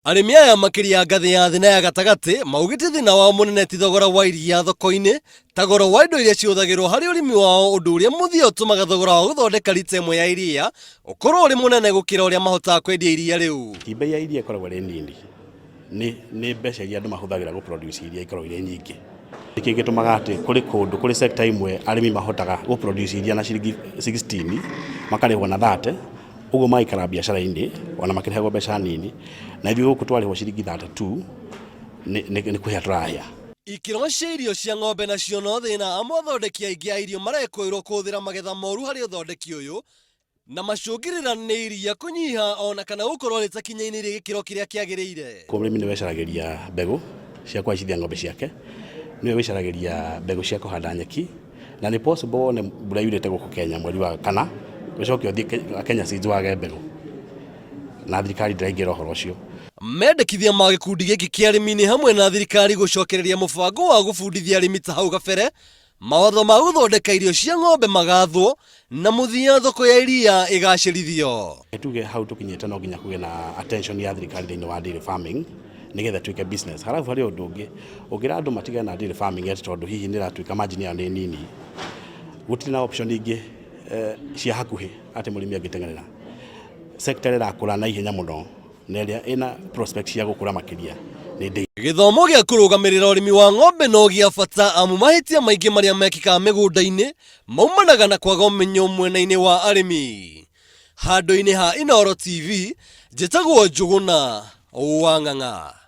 Arĩmi aya makĩria ngathĩ ya thĩ na ya gatagatĩ maugĩte thĩna wao mũnene ti thogora wa iria thoko-inĩ ta goro wa indo iria cihũthagĩrwo harĩ ũrĩmi wao ũndũ ũrĩa mũthia ũtũmaga thogora wa gũthondeka rita ĩmwe ya iria ũkorwo ũrĩ mũnene gũkĩra ũrĩa mahotaga kwendia iria rĩu. Ti bei ya iria ĩkoragwo ĩrĩ nini, nĩ nĩ mbeca iria andũ mahũthagĩra gũ produce iria ikoragwo irĩ nyingĩ. Nĩkĩ gĩtũmaga atĩ kũrĩ kũndũ kũrĩ sector imwe arĩmi mahotaga gũ produce iria na ciringi 16 makarĩhwo na 30 ũguo magaikara biacara-inĩ ona makĩrĩhagwo mbeca nini, na ithuĩ gũkũ twarĩhwo ciringi 32 nĩ nĩ kũhĩa tũrahĩa. Ikĩro cia irio cia ng'ombe nacio no thĩna amu athondeki aingĩ a irio marekũĩrwo kũhũthĩra magetha moru harĩ ũthondeki ũyũ na macũngĩrĩra nĩ iria kũnyiha ona kana gũkorwo rĩtakinyanĩirie gĩkĩro kĩrĩa kĩagĩrĩire. Mũrĩmi nĩwe wĩcaragĩria mbegũ cia kũhacithia ng'ombe ciake, nĩwe wĩcaragĩria mbegũ cia kũhanda nyeki, na nĩ possible wone mbura yurĩte gũkũ Kenya mweri wa kana, ũcoke ũthiĩ Kenya Seeds wage mbegũ, na thirikari ndĩraingĩra ũhoro ũcio. Mendekithia ma gĩkundi gĩkĩ kĩa arĩmi nĩ hamwe na thirikari gũcokereria mũbango wa gũbundithia arĩmi ta hau gabere, mawatho ma gũthondeka irio cia ng'ombe magathwo na mũthia thoko ya iria ĩgacĩrithio. Tuge hau tũkinyĩte no nginya kũgĩe na attention ya thirikari thĩinĩ wa dairy farming nĩgetha ĩtuĩke business. Halafu harĩ ũndũ ũngĩ, ũngĩra andũ matigane na dairy farming atĩ tondũ hihi nĩ ĩratuĩka margin yayo nĩ nini, gũtirĩ na option ingĩ cia hakuhĩ atĩ mũrĩmi angĩteng'erera. Sector ĩrĩa ĩrakũra na ihenya mũno na ĩrĩa ĩna prospect cia gũkũra makĩria nĩ dairy. Gĩthomo gĩa kũrũgamĩrĩra ũrĩmi wa ng'ombe no gĩa bata amu mahĩtia maingĩ marĩa mekĩkaga mĩgũnda-inĩ maumanaga na kwaga ũmenyo mwena-inĩ wa arĩmi. Handũ-inĩ ha Inooro TV, njĩtagwo Njũgũna wa Ng'ang'a.